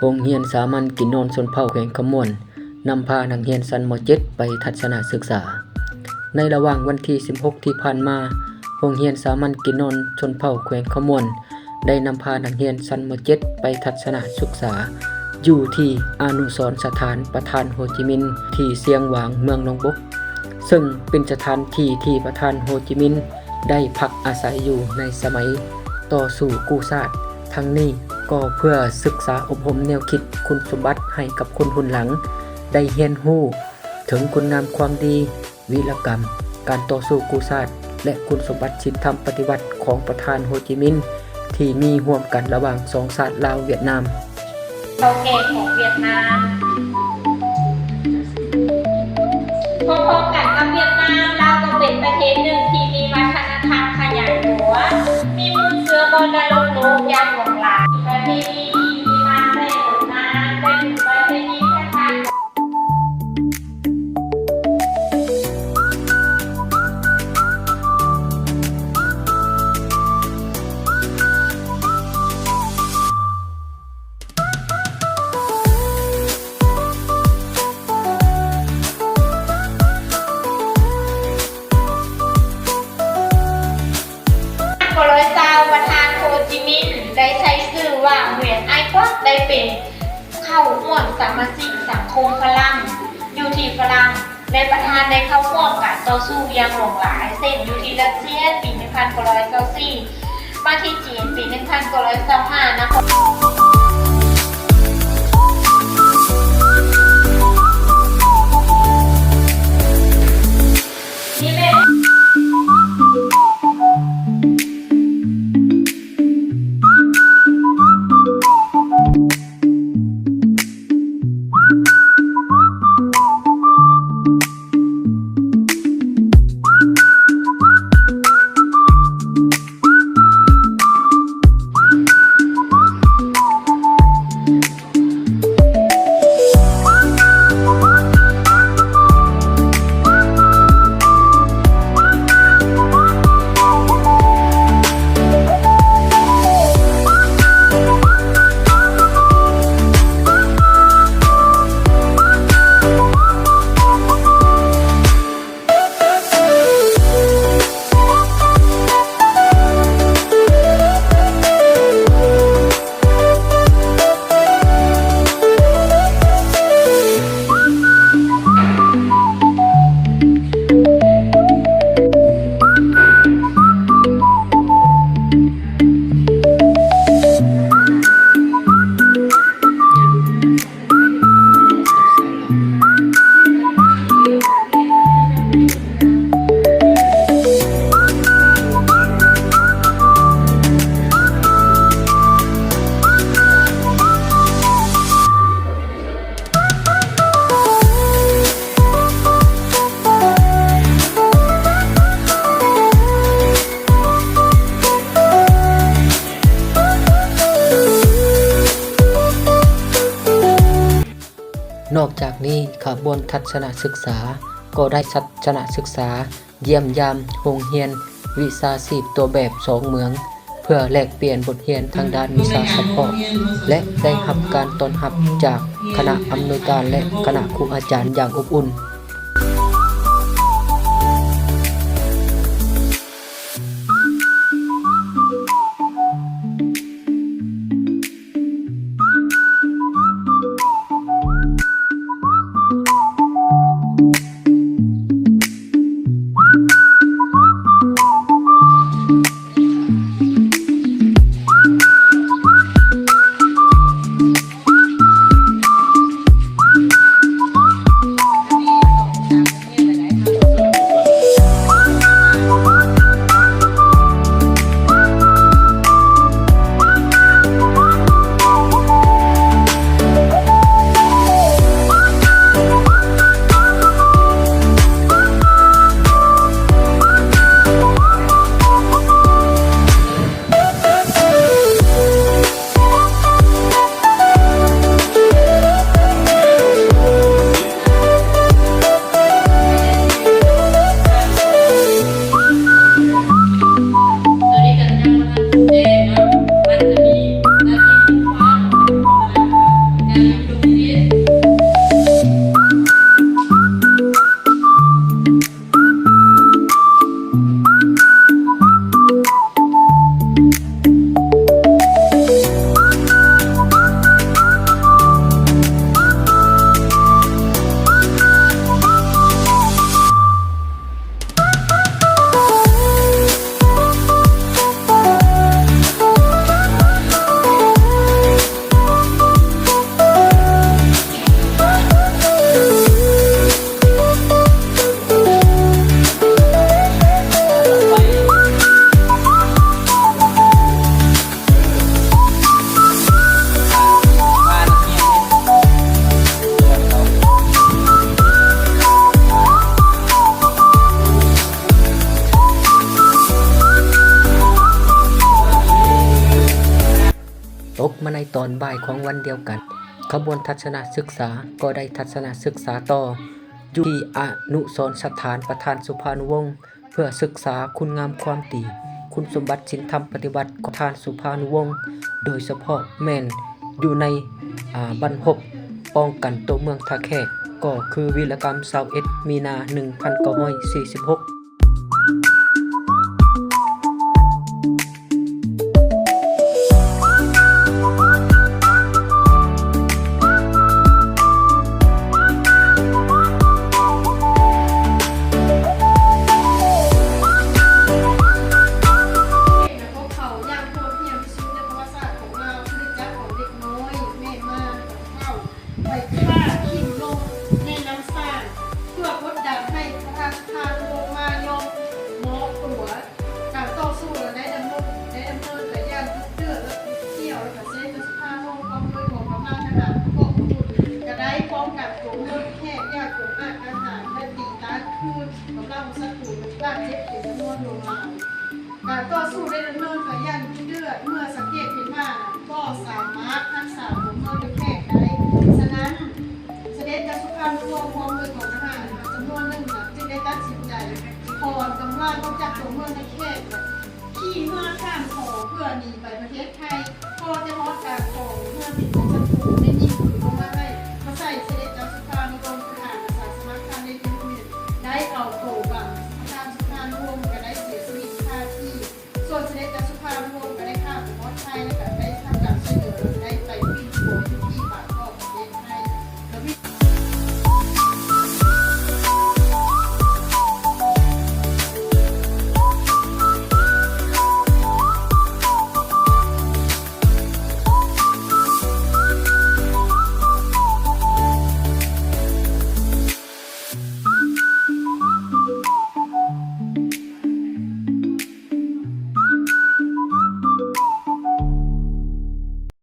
ໂຮງຮຽນສາມັນກິນນອນຊົນເຜົ່າແຂວງຄຳມ່ວນ ນຳພານັກຮຽນຊັ້ນ ມ.ເຈັດ ໄປທັດສະນະສຶກສາ. ໃນລະຫວ່າງວັນທີສິບຫົກທີ່ຜ່ານມາ, ໂຮງຮຽນສາມັນກິນນອນຊົນເຜົ່າແຂວງຄຳມ່ວນ ໄດ້ນຳພານັກຮຽນຊັ້ນ ມ.ເຈັດ ໄປທັດສະນະສຶກສາ ຢູ່ທີ່ອະນຸສອນສະຖານປະທານໂຮຈິມິນ ທີ່ຊຽງຫວາງ ເມືອງໜອງບົກ, ເຊິ່ງເປັນສະຖານທີ່ທີ່ປະທານໂຮຈິມິນ ໄດ້ພັກອາໄສຢູ່ໃນສະໄໝຕໍ່ສູ້ກູ້ຊາດ. ທັງນີ້ກໍເພື່ອສຶກສາອົບຮົມແນວຄິດຄຸນສົມບັດໃຫ້ກັບຄົນຮຸ່ນຫຼັງໄດ້ຮຽນຮູ້ເຖິງຄຸນງາມຄວາມດີ, ວີລະກຳ, ການຕໍ່ສູ້ກູ້ຊາດ ແລະ ຄຸນສົມບັດສິນທຳປະຕິວັດຂອງປະທານໂຮຈິມິນ ທີ່ມີຮ່ວມກັນລະຫວ່າງສອງຊາດລາວຫວຽດນາມ. ເກົ່າແກ່ຂອງຫວຽດນາມ. ພ້ອມໆກັນກັບຫວຽດນາມ, ລາວກໍເປັນປະເທດໜຶ່ງທີ່ມີວັດທະນະທຳຂະຫຍາຍຕົວ, ມີມູນເຊື້ອມໍລະດົກໂລກຢ່າງຫຼວງຫຼາຍ. ປະເພນີມີມາແຕ່ດົນນານ, ແຕ່ເປັນປະເພນີແທ້ໆ. ກອງຮ້ອຍຊາວ ປະທານໂຮຈິມິນ ໄດ້ໃຊ້ຊື່ວ່າ ຫວຽນ ອາຍກວາກ ໄດ້ເປັນ ເຂົ້າຮ່ວມສະມາຊິກສັງຄົມຝຣັ່ງ ຢູ່ທີ່ຝຣັ່ງ ແລະ ປະທານໄດ້ເຂົ້າຮ່ວມການຕໍ່ສູ້ຢ່າງຫຼວງຫຼາຍ ເຊັ່ນ ຢູ່ທີ່ຣັດເຊຍປີໜຶ່ງພັນເກົ້າຮ້ອຍຊາວສີ່ ມາທີ່ຈີນປີໜຶ່ງພັນເກົ້າຮ້ອຍຊາວຫ້າ ນະຄອນ ນອກຈາກນີ້, ຂະບວນທັດສະນະສຶກສາກໍໄດ້ທັດສະນະສຶກສາຢ້ຽມຢາມໂຮງຮຽນວິຊາຊີບຕົວແບບສອງເມືອງ ເພື່ອແລກປ່ຽນບົດຮຽນທາງດ້ານວິຊາສະເພາະ ແລະ ໄດ້ຮັບການຕ້ອນຮັບຈາກຄະນະອຳນວຍການ ແລະ ຄະນະຄູອາຈານຢ່າງອົບອຸ່ນ. ເ ໃນຕອນບ່າຍຂອງວັນດຽວກັນ, ຂະບວນທັດສະນະສຶກສາກໍໄດ້ທັດສະນະສຶກສາຕໍ່ຢູ່ທີ່ອະນຸສອນສະຖານປະທານສຸພານຸວົງ ເພື່ອສຶກສາຄຸນງາມຄວາມດີ, ຄຸນສົມບັດສິນທຳປະຕິວັດຂອງທ່ານສຸພານຸວົງ, ໂດຍສະເພາະແມ່ນຢູ່ໃນ ອາ ບັນຮົບປ້ອງກັນໂຕເມືອງທ່າແຂກ ກໍຄືວີລະກຳຊາວເອັດມີນາ ໜຶ່ງພັນເກົ້າຮ້ອຍສີ່ສິບຫົກ. ພວກເຂົາຢ່າງໂຫດຫ້ຽມທີ່ສຸດໃນປະຫວັດສາດຂອງລາວ ຄືໄດ້ຈັບເອົາເດັກນ້ອຍ ແມ່ມາ ເຖົ້າ ໄປຂ້າຖິ້ມລົງແມ່ນ້ຳຊາງ ເພື່ອກົດດັນໃຫ້ປະທານສະພາລົງມາຍອມມອບຕົວ. ການຕໍ່ສູ້ໄດ້ດຳເນີນ ໄດ້ດຳເນີນໄປຢ່າງດຸເດືອດ ແລະ ເດືອດ ແລະ ກະເສດສະພາໂລກ ພ້ອມດ້ວຍກອງກຳລັງທະຫານກອງທຶນ ກະໄດ້ປ້ອງກັນໂຕເມືອງແຂກຢ່າງກົງອາດການ ແລະ ຕີຕ້ານຄືນກຳລັງສັດຕູ ບາດເຈັບເປັນຈຳນວນຫຼວງຫຼາຍ. ການຕໍ່ສູ້ໄດ້ດຳເນີນໄປຢ່າງດຸເດືອດ ເມື່ອສັງເກດເຫັນວ່າບໍ່ສາມາດຮັກສາຕົວເມືອງແຂກໄດ້. ສະນັ້ນ ສະເດັດເຈົ້າສຸພານຸວົງ ພ້ອມດ້ວຍກອງທະຫານຈຳນວນໜຶ່ງ ຈຶ່ງໄດ້ຕັດສິນໃຈຖອນກຳລັງອອກຈາກຕົວເມືອງແຂກ ແລະ ຂີ່ເຮືອຂ້າມຂອງເພື່ອໜີໄປປະເທດໄທ. ພໍຈະຮອດກາງຂອງ ເຮືອບິນຂອງສັດຕູໄດ້ຍິງປືນລົງມາໃຫ້ ມາໃສ່ສະເດັດເຈົ້າສຸພານຸວົງ ປະທານອາສາສະໝັກທ່ານໄດ້ຍິງ ໄດ້ເອົາໂຕບັງ ປະທານສຸພານຸວົງ ກະໄດ້ເສຍຊີວິດຄາທີ່. ສ່ວນສະເດັດເຈົ້າ